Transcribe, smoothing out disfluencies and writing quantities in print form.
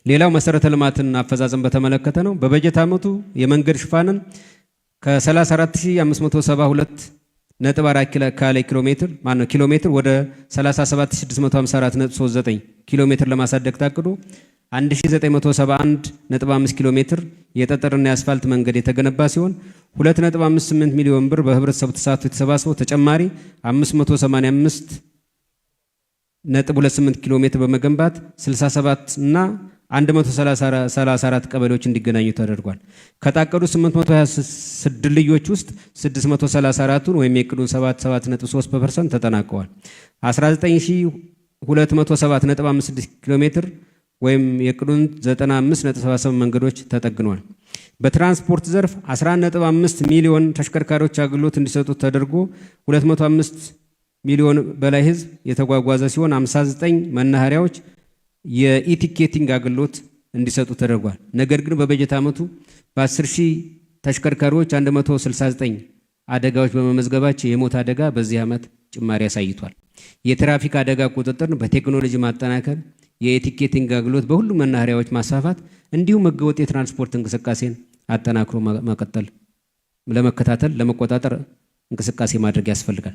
ሌላው መሰረተ ልማትን አፈጻጸም በተመለከተ ነው። በበጀት ዓመቱ የመንገድ ሽፋንን ከ34,572.4 ካሬ ኪሎ ሜትር ማነው ኪሎ ሜትር ወደ 37,654.39 ኪሎ ሜትር ለማሳደግ ታቅዶ 1971.5 ኪሎ ሜትር የጠጠርና የአስፋልት መንገድ የተገነባ ሲሆን 2.58 ሚሊዮን ብር በህብረተሰቡ ተሳትፎ የተሰባስበው ተጨማሪ 585.28 ኪሎ ሜትር በመገንባት 67 እና 134 ቀበሌዎች እንዲገናኙ ተደርጓል። ከታቀዱ 826 ድልድዮች ውስጥ 634ቱን ወይም የእቅዱን 77.3% ተጠናቀዋል። 19207.56 ኪሎ ሜትር ወይም የእቅዱን 95.77 መንገዶች ተጠግኗል። በትራንስፖርት ዘርፍ 11.5 ሚሊዮን ተሽከርካሪዎች አገልግሎት እንዲሰጡ ተደርጎ 205 ሚሊዮን በላይ ህዝብ የተጓጓዘ ሲሆን 59 መናኸሪያዎች የ e-ticketing አገልግሎት እንዲሰጡ ተደርጓል። ነገር ግን በበጀት ዓመቱ በ10 ሺህ ተሽከርካሪዎች 169 አደጋዎች በመመዝገባቸው የሞት አደጋ በዚህ ዓመት ጭማሪ አሳይቷል። የትራፊክ አደጋ ቁጥጥርን በቴክኖሎጂ ማጠናከር፣ የ e-ticketing አገልግሎት በሁሉም መናኸሪያዎች ማስፋፋት እንዲሁም ህገወጥ የትራንስፖርት እንቅስቃሴን አጠናክሮ መቀጠል ለመከታተል ለመቆጣጠር እንቅስቃሴ ማድረግ ያስፈልጋል።